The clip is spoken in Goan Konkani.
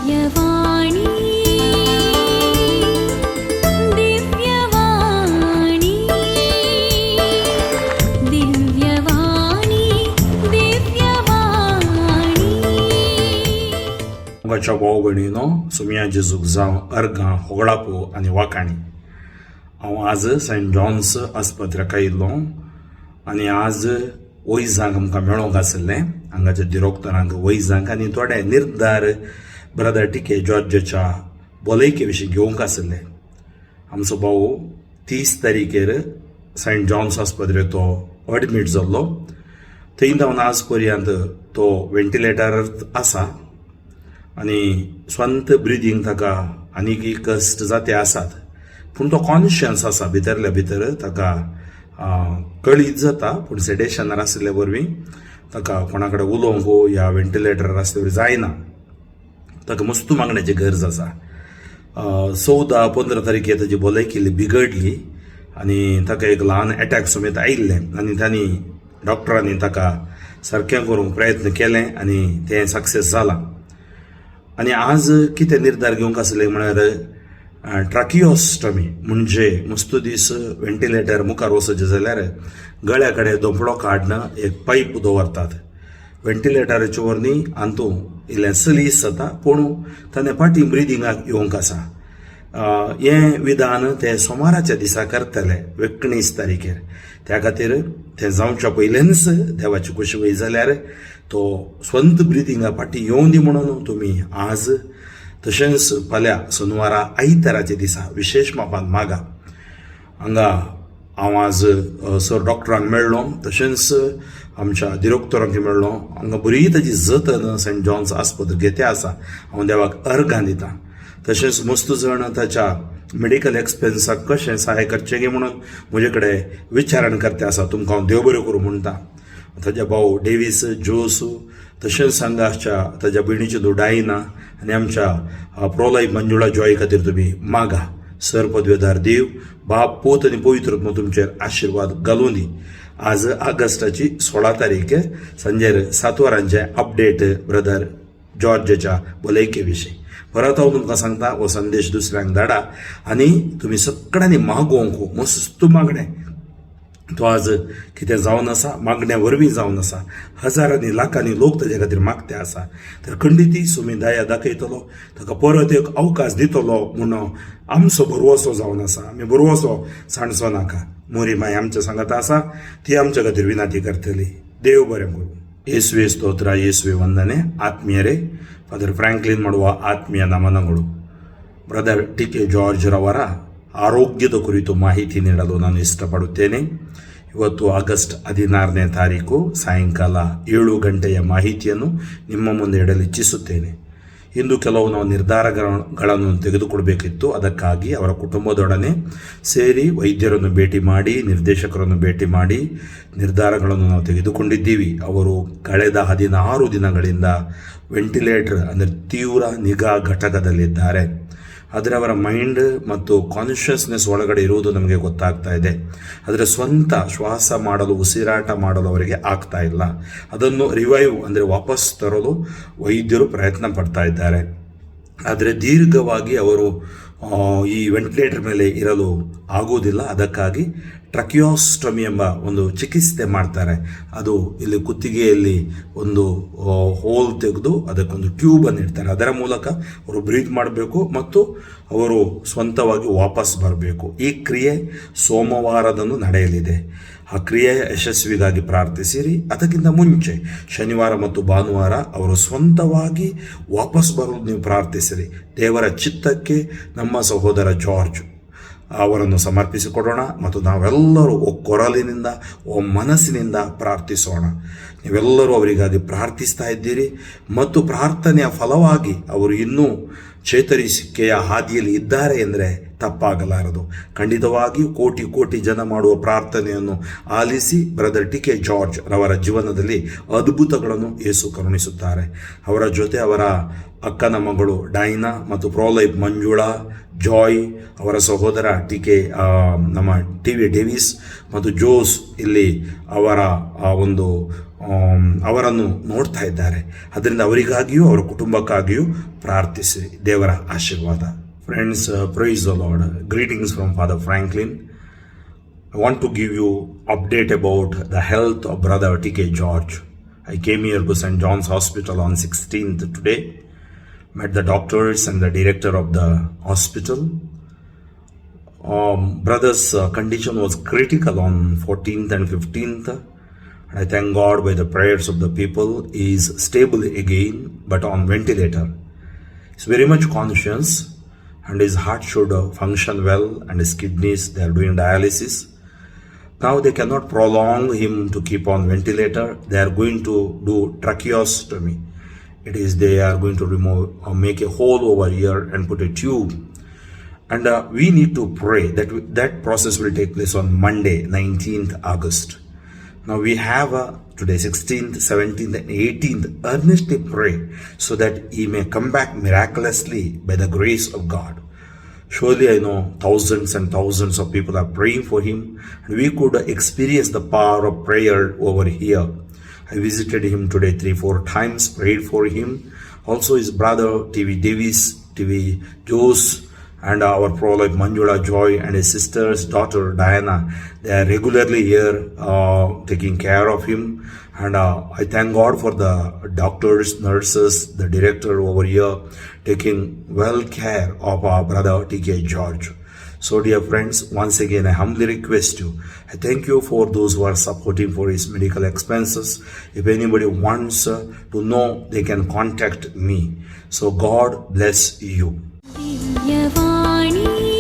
ದಿವ್ಯವಾಣಿ ದಿವ್ಯವಾಣಿ ದಿವ್ಯವಾಣಿ ದಿವ್ಯವಾಣಿ. मुगाच्या भाव भयणीनो, सुमिया जेजूक जावं अर्गां, होगळापो आनी वाकाणी. हांव आज सेंट जॉन्स आस्पत्र्याक आयिल्लो आनी आज वैजांक आमकां मेळोंक आशिल्लें, हांगाच्या दिरोक्तरांक, वैजांक, आनी थोडे निर्धार ब्रदर टिके जॉर्जाच्या भलायके विशीं घेवंक आशिल्ले. आमचो भाऊ 30 तारखेर सेंट जॉन्स आस्पत्रेंत तो एडमीट जाल्लो. थंय जावन आज पर्यंत तो वेंटिलेटरार आसा आनी स्वंत ब्रिदींग ताका आनीकय कश्ट जाते आसात, पूण तो कॉन्शियस आसा. भितरल्या भितर ताका कळीत जाता, पूण सेडेशनार आशिल्ले वरवीं ताका कोणा कडेन उलोवंक ह्या वेंटिलेटरार आसले वरवीं जायना. ताका मस्तू मागण्याची गरज आसा. 14 15 तारखेर ताजी भलायकी इल्ली बिगडली आनी ताका एक ल्हान एटॅक समेत आयिल्लें आनी तांणी डॉक्टरांनी ताका सारकें करूंक प्रयत्न केलें आनी तें सक्सेस जालां. आनी आज कितें निर्धार घेवंक आसले म्हळ्यार ट्राकियोस्टमी, म्हणजे मस्तू दीस वेंटिलेटर मुखार वचचें जाल्यार गळ्या कडेन दोंपडो काडन एक पायप दवरतात. वेंटिलेटराचे वरवीं हातूं इल्लें सलीस जाता, पूण ताणें फाटीं ब्रिदिंगाक येवंक आसा. हें विधान ते सोमाराच्या दिसा करतले, 19 तारखेर. त्या खातीर तें जावच्या पयलेंच देवाची खोशी वय जाल्यार तो स्वंत ब्रिदिंगा फाटीं येवं दी म्हणून तुमी आज तशेंच फाल्यां सोनवारा आयताराच्या दिसा विशेश मापान मागा. हांगा हांव आज सर डॉक्टरांक मेळ्ळो, तशेंच आमच्या दिरोक्तरांक मेळ्ळो. हांगा बरी ताजी जतन सेंट जॉन्स आस्पत्र घेते आसा. हांव देवाक अर्गां दितां. तशेंच मस्त जण ताच्या मेडिकल एक्सपेन्साक कशें सहाय करचें गे म्हणून म्हजे कडेन विचारण करते आसा. तुमकां हांव देव बरें करूं म्हणटा. ताज्या भाव डेवीस जोसू, तशेंच हांगाच्या ताज्या भयणीची धूव डायना आनी आमच्या प्रोलायफ मंजुळा जॉय खातीर तुमी मागा. सर पदवेदार देव बाप, पूत आनी पवित्र आत्मो तुमचेर आशिर्वाद घालूं दी. आज ऑगस्टाची 16 तारीख, सांजेर 7 वरांचे अपडेट ब्रदर जॉर्जच्या भलायके विशीं. परत हांव तुमकां सांगता, हो संदेश दुसऱ्यांक धाडा आनी तुमी सगळ्यांनी मागोवंक मस्त मागणें. तो आज कितें जावन आसा, मागण्या वरवीं जावन आसा. हजारांनी लाखांनी लोक ताजे खातीर मागते आसा. तर खंडिती सुमी दया दाखयतलो, ताका परत एक अवकाश दितलो म्हणून आमचो भरवसो जावन आसा. आमी भरवसो सांडचो नाका. मोरी माय आमच्या सांगात आसा, ती आमच्या खातीर विनंती करतली. देव बरें करूं. ಯೇಸುವೆ ಸ್ತೋತ್ರ, ಯೇಸುವೆ ವಂದನೆ. ಆತ್ಮೀಯರೇ, ಫಾದರ್ ಫ್ರಾಂಕ್ಲಿನ್ ಮಾಡುವ ಆತ್ಮೀಯ ನಮನಗಳು. ಬ್ರದರ್ ಟಿ ಕೆ ಜಾರ್ಜ್ ರವರ ಆರೋಗ್ಯದ ಕುರಿತು ಮಾಹಿತಿ ನೀಡಲು ನಾನು ಇಷ್ಟಪಡುತ್ತೇನೆ. ಇವತ್ತು ಆಗಸ್ಟ್ 16ನೇ ತಾರೀಕು ಸಾಯಂಕಾಲ 7 ಗಂಟೆಯ ಮಾಹಿತಿಯನ್ನು ನಿಮ್ಮ ಮುಂದೆ ಇಡಲು ಇಚ್ಛಿಸುತ್ತೇನೆ. ಇಂದು ಕೆಲವು ನಾವು ನಿರ್ಧಾರಗಳನ್ನು ತೆಗೆದುಕೊಳ್ಬೇಕಿತ್ತು. ಅದಕ್ಕಾಗಿ ಅವರ ಕುಟುಂಬದೊಡನೆ ಸೇರಿ ವೈದ್ಯರನ್ನು ಭೇಟಿ ಮಾಡಿ, ನಿರ್ದೇಶಕರನ್ನು ಭೇಟಿ ಮಾಡಿ ನಿರ್ಧಾರಗಳನ್ನು ನಾವು ತೆಗೆದುಕೊಂಡಿದ್ದೀವಿ. ಅವರು ಕಳೆದ 16 ದಿನಗಳಿಂದ ವೆಂಟಿಲೇಟರ್, ಅಂದರೆ ತೀವ್ರ ನಿಗಾ ಘಟಕದಲ್ಲಿದ್ದಾರೆ. ಆದರೆ ಅವರ ಮೈಂಡ್ ಮತ್ತು ಕಾನ್ಷಿಯಸ್ನೆಸ್ ಒಳಗಡೆ ಇರುವುದು ನಮಗೆ ಗೊತ್ತಾಗ್ತಾ ಇದೆ. ಆದರೆ ಸ್ವಂತ ಶ್ವಾಸ ಮಾಡಲು, ಉಸಿರಾಟ ಮಾಡಲು ಅವರಿಗೆ ಆಗ್ತಾ ಇಲ್ಲ. ಅದನ್ನು ರಿವೈವ್, ಅಂದರೆ ವಾಪಸ್ ತರಲು ವೈದ್ಯರು ಪ್ರಯತ್ನ ಪಡ್ತಾ ಇದ್ದಾರೆ. ಆದರೆ ದೀರ್ಘವಾಗಿ ಅವರು ಈ ವೆಂಟಿಲೇಟರ್ ಮೇಲೆ ಇರಲು ಆಗುವುದಿಲ್ಲ. ಅದಕ್ಕಾಗಿ ಟ್ರಕಿಯೋಸ್ಟಮಿ ಎಂಬ ಒಂದು ಚಿಕಿತ್ಸೆ ಮಾಡ್ತಾರೆ. ಅದು ಇಲ್ಲಿ ಕುತ್ತಿಗೆಯಲ್ಲಿ ಒಂದು ಹೋಲ್ ತೆಗೆದು ಅದಕ್ಕೊಂದು ಟ್ಯೂಬನ್ನು ಇಡ್ತಾರೆ. ಅದರ ಮೂಲಕ ಅವರು ಬ್ರೀತ್ ಮಾಡಬೇಕು ಮತ್ತು ಅವರು ಸ್ವಂತವಾಗಿ ವಾಪಸ್ ಬರಬೇಕು. ಈ ಕ್ರಿಯೆ ಸೋಮವಾರದಂದು ನಡೆಯಲಿದೆ. ಆ ಕ್ರಿಯೆಯ ಯಶಸ್ವಿಗಾಗಿ ಪ್ರಾರ್ಥಿಸಿರಿ. ಅದಕ್ಕಿಂತ ಮುಂಚೆ ಶನಿವಾರ ಮತ್ತು ಭಾನುವಾರ ಅವರು ಸ್ವಂತವಾಗಿ ವಾಪಸ್ ಬರಲು ನೀವು ಪ್ರಾರ್ಥಿಸಿರಿ. ದೇವರ ಚಿತ್ತಕ್ಕೆ ನಮ್ಮ ಸಹೋದರ ಜಾರ್ಜ್ ಅವರನ್ನು ಸಮರ್ಪಿಸಿಕೊಡೋಣ ಮತ್ತು ನಾವೆಲ್ಲರೂ ಒಕ್ಕೊರಲಿನಿಂದ, ಮನಸ್ಸಿನಿಂದ ಪ್ರಾರ್ಥಿಸೋಣ. ನೀವೆಲ್ಲರೂ ಅವರಿಗಾಗಿ ಪ್ರಾರ್ಥಿಸ್ತಾ ಇದ್ದೀರಿ ಮತ್ತು ಪ್ರಾರ್ಥನೆಯ ಫಲವಾಗಿ ಅವರು ಇನ್ನೂ ಚೇತರಿಸಿಕೆಯ ಹಾದಿಯಲ್ಲಿ ಇದ್ದಾರೆ ಎಂದರೆ ತಪ್ಪಾಗಲಾರದು. ಖಂಡಿತವಾಗಿಯೂ ಕೋಟಿ ಕೋಟಿ ಜನ ಮಾಡುವ ಪ್ರಾರ್ಥನೆಯನ್ನು ಆಲಿಸಿ ಬ್ರದರ್ ಟಿ ಕೆ ಜಾರ್ಜ್ ರವರ ಜೀವನದಲ್ಲಿ ಅದ್ಭುತಗಳನ್ನು ಯೇಸು ಕರುಣಿಸುತ್ತಾರೆ. ಅವರ ಜೊತೆ ಅವರ ಅಕ್ಕನ ಮಗಳು ಡೈನಾ ಮತ್ತು ಪ್ರೋಲೈಫ್ ಮಂಜುಳಾ ಜಾಯ್, ಅವರ ಸಹೋದರ ಟಿ ಕೆ ನಮ್ಮ ಟಿ ವಿ ಡೇವಿಸ್ ಮತ್ತು ಜೋಸ್ ಇಲ್ಲಿ ಅವರ ಆ ಒಂದು ಅವರನ್ನು ನೋಡ್ತಾ ಇದ್ದಾರೆ. ಅದರಿಂದ ಅವರಿಗಾಗಿಯೂ ಅವರ ಕುಟುಂಬಕ್ಕಾಗಿಯೂ ಪ್ರಾರ್ಥಿಸಿ. ದೇವರ ಆಶೀರ್ವಾದ. Friends, praise the Lord. Greetings from Father Franklin. I want to give you update about the health of Brother T.K. George. I came here to St. John's Hospital on 16th today, met the doctors and the director of the hospital. Brother's condition was critical on 14th and 15th. And I thank God, by the prayers of the people, he is stable again, but on ventilator. He's very much conscious and his heart should function well, and his kidneys, they are doing dialysis. Now they cannot prolong him to keep on ventilator. They are going to do tracheostomy. It is they are going to remove or make a hole over here and put a tube. And we need to pray that that process will take place on Monday, 19th August. Now we have today 16th, 17th, and 18th. Earnestly pray so that he may come back miraculously by the grace of God. Surely I know thousands and thousands of people are praying for him, and we could experience the power of prayer over here. I visited him today three, four times, prayed for him. Also, his brother TV Davis, TV Jose, and our pro-life Manjula Joy and his sister's daughter Diana, they are regularly here taking care of him. And I thank God for the doctors, nurses, the director over here taking well care of our brother TK George. So, dear friends, once again, I humbly request you. I thank you for those who are supporting for his medical expenses. If anybody wants to know, they can contact me. So, God bless you. Divyavani.